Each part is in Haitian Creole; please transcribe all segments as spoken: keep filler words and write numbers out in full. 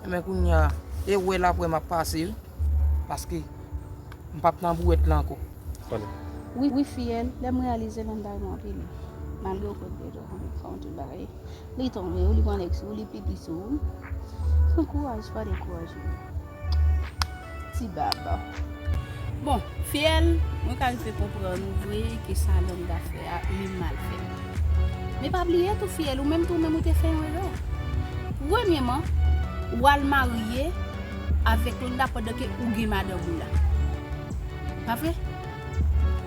Men kounye a, e wè l ap wè m ap pase wi. Paske m p ap nan bouwèt la ankò. Wi, wi, Fiyèl, lè m reyalize Landa renmen anpil. Malgre w konn deja, fè yon tout bagay. Li tonbe, ou li pran nèg sou ou, li pipi sou ou. Pran kouraj, pa dekouraje. Ti baba. Bon, Fiyèl, mwen ka rive konprann ou vre ke sa Landa fè a, li mal fèt. Men pa bliye tou, Fiyèl, ou menm tou, ou menm ou te fè yon erè. Premyeman, w al marye avèk Landa pandan ke ou gen madanm ou la. Pa vre?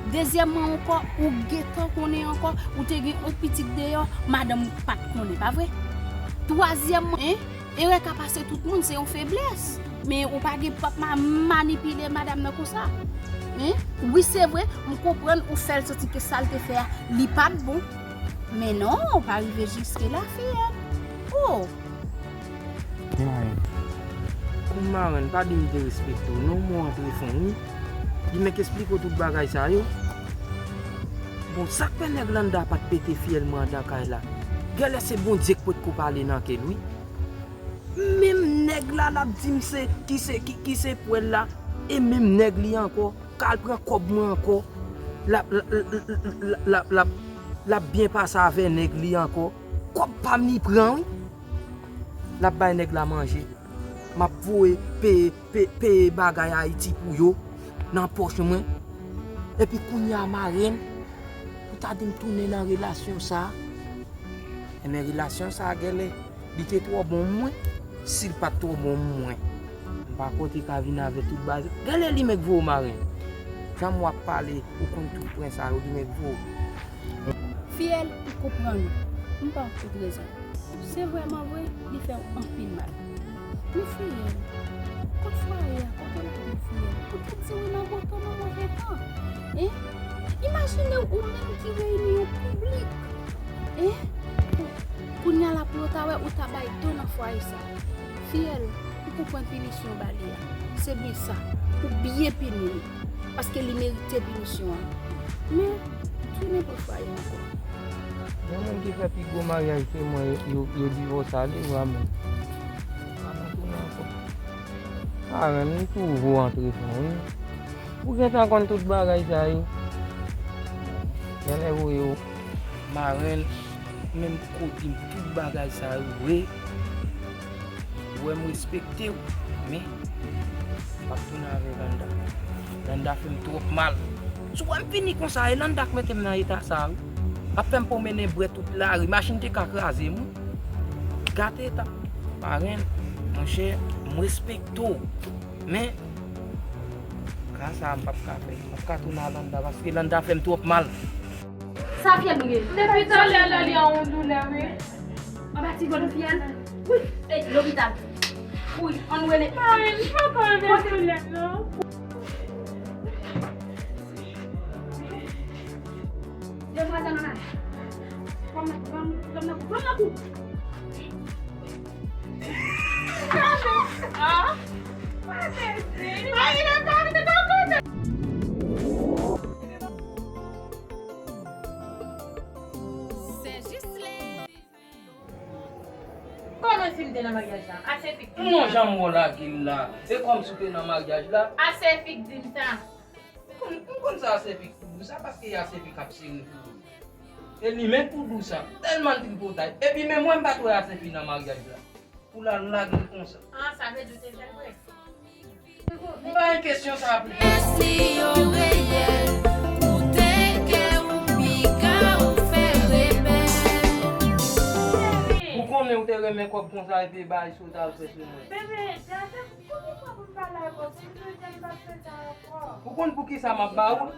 Dezyèmman ankò, ou gentan konnen ankò, ou te gen yon pitit deyò, madanm ou pa t konnen, pa vre? Twazyèmman, en, erè ka pase tout moun, se yon feblès. Men ou pa gen p ap ma-, manipile madanm nan konsa. En? Wi, se vre, m konprann ou fè l santi ke sa l te fè a, li pa t bon. Men non, ou pa rive jiske la, Fiyèl. Oh! Marenn. Kòm marenn, pa di m derespekte w non, mwen antre fon wi. Di m k esplike w tout bagay sa yo. Bon, sa k fè nèg Landa pa t pete Fiyèl mwen anndan kay la? Genlè se Bondye k potko pale nan kè l wi. Menm nèg la l ap di m se, ki se, ki, ki se pwèl la, e menm nèg li ankò, k al pran kòb mwen ankò, l ap, l ap, l ap, l ap, l ap, l ap byen pase avè nèg li ankò. Kòb pa m li pran wi. L ap bay nèg la manje. M ap voye peye, pe-, peye bagay Ayiti pou yo nan pòch mwen. Epi kounye a marenn, ou ta di m tounen nan relasyon sa a. Enben relasyon sa a genlè, li te twò bon mwen. Si l pa t twò bon mwen, m pa kwè w te ka vin avè tout bagay. Genlè li menm k voye w marenn. Jan w ap pale, ou konn tout pwen sa yo, li menm k voye w. Fiyèl, m konprann ou. M ba w tout rezon. Se vrèman vre, li fè w anpil mal. Men Fiyèl, kot fwaye a, kote l ap viv Fiyèl? Poutèt si wi nan gwo tan manman etan. En? Imajine w, ou menm ki reyini yon piblik. En? Kounye a la pou yo ta wè ou ta bay do nan fwaye sa. Fiyèl, ou konprann pinisyon w ba li a. Se byen sa. Ou byen pini li. Paske li merite pinisyon an. Men, tounen pou fwaye ankò. Gen moun ki fè pi gwo maryaj ke mwen, yo, yo divòse ale vrèman. Pa nan tounen ankò. Marenn, m twouve w antre fon wi. Ou gentan konn tout bagay sa yo. Genlè voye w. Marenn, menm kote m tout bagay sa yo vre. Ou wè m respekte w, men m p ap tounen avè Landa. Landa fè m twòp mal. Si w wè m fini konsa, e Landa k mete m nan eta sa wi. L ap fè m pwomennen bwè tout lari, machin te ka kraze m wi. Gate eta. Marenn, monchè, m respekte w. Men, ka sa a m p ap ka fè. M p ap ka tounen a Landa paske Landa fè m twòp mal. Sa Fiyèl nou ye? Depi talè la li an yon doulè wi. Anba ti vant Fiyèl? Wi, e lopital. Wi, ann rele. Marenn, m poko ann doulè non. Demwazèl ann ale. Pran m nan kou, pran m nan kou, pran m nan kou. Kòman si m te nan maryaj la? Ase fi k di m Non, sa. Jan m wè w lage l la. E kòmsi w te nan maryaj la. Ase fi k di m sa. M konn, m konn sa Asefi k toujou sa paske Asefi k ap sere toujou. E li menm toujou sa, tèlman l tripotay. Epi menm mwen m pa t wè Asefi nan maryaj la. Pou l al lage l konsa. Ah, sa vle di w te fè l vre. M pa gen kesyon sa pou fè. Mèsi yo reyèl, ou te kè ou piga ou fè rebèl. Ou konnen ou te renmen kòb konsa epi bay sou ta al fè sou mwen. Bebe, gade pou ki fwa pou m pale ak ou, si m te di m p ap fè sa ankò. Ou konn poukisa m ap ba ou l?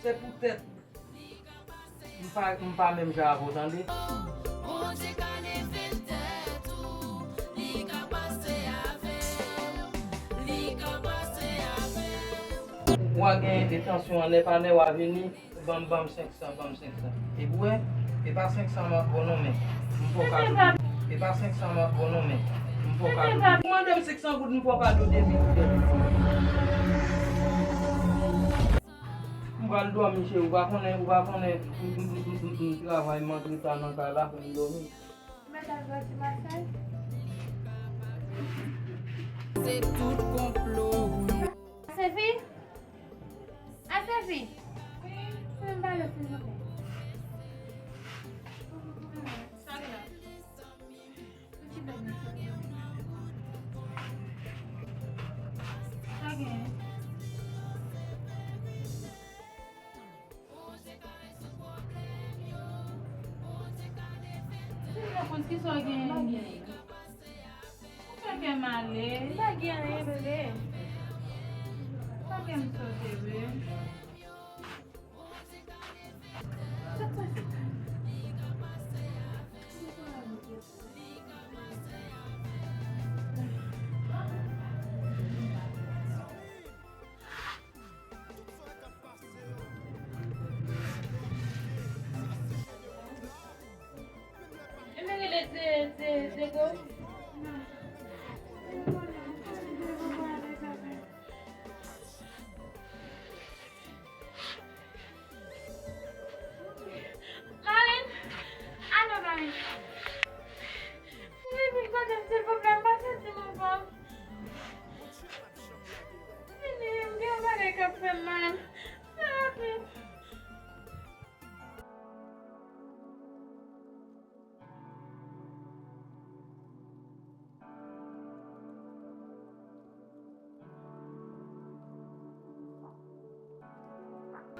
Se poutèt m pa, m pa menm jan avè w, tande. Bondye ka leve tèt ou, li ka pase avè w, li ka pase avè w. W a gen entansyon an nèpanè, w a vini, ban m, ban m senk san, ban m senk san. Epi w wè, e pa senk san m ap ba w non, men m fè w kado de mil. E pa senk san m ap ba w non, men m fè w kado de mil. Ou mande m senk san goud, m fè w kado de mil. M pral dòmi, cheri, ou pa konnen, ou pa konnen, m, m, m, m, m, m travay, m antre ta nan kay la, fè m dòmi. Ou mèt al grati Masay? Se tout konplo ou yo. Asefi? Asefi? Pou m pale, silvouplè. Sa gen la? Sa gen? Mwen pa konn kisa w genyen. Ou fè kè m ale. M pa gen anyen, bebe. Fè kè m sote vre. Sa k pase? Marin! Alo, Marin! Vini kote m, silvouplè, m pa santi m anfòm. Vini, m gen yon bagay k ap fè m mal. Rapid.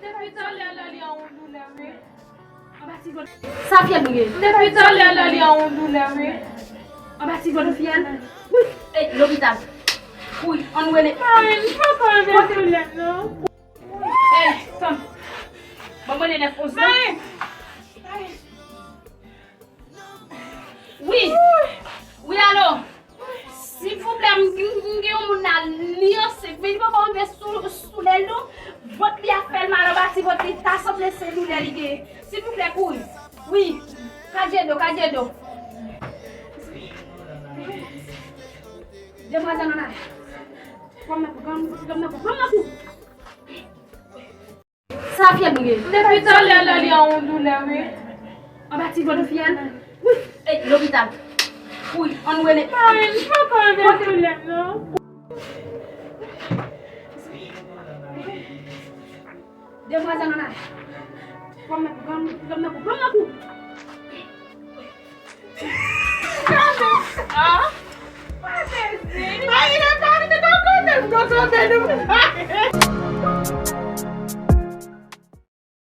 Depi talè la, li an yon doulè, wi. Anba ti vant. Sa fyèl nou ye? Depi talè la, li an yon doulè, wi. Anba ti vant ou fyèl? Wi. Ey, lopital. Wi, ann rele. Ay, m pa ka anlè doulè, non. Ey, fanm. Ban mwen le nèf onz non. Wi. Wi, alo. Silvouplè, m, m, m gen yon moun la, li ansent, men li poko rive sou, sou lèl nou. Vant li ap fè l mal anba ti vant li, ta sanble se doulè li gen. Silvouplè, kouri. Wi. Kadyedo, kadyedo. Demwazèl ann ale. Pran m nan kou, pran m nan kou, pran m nan kou. Sa fyèl nou ye? Depi talè la, li an yon doulè, wi. Anba ti vant ou fyèl? Wi. Ey, lopital. Wi, ann rele. Ay, m pa ka anlè doulè, non. Demwazèl ann ale. Pran m nan kou, pran m nan kou, pran m nan kou.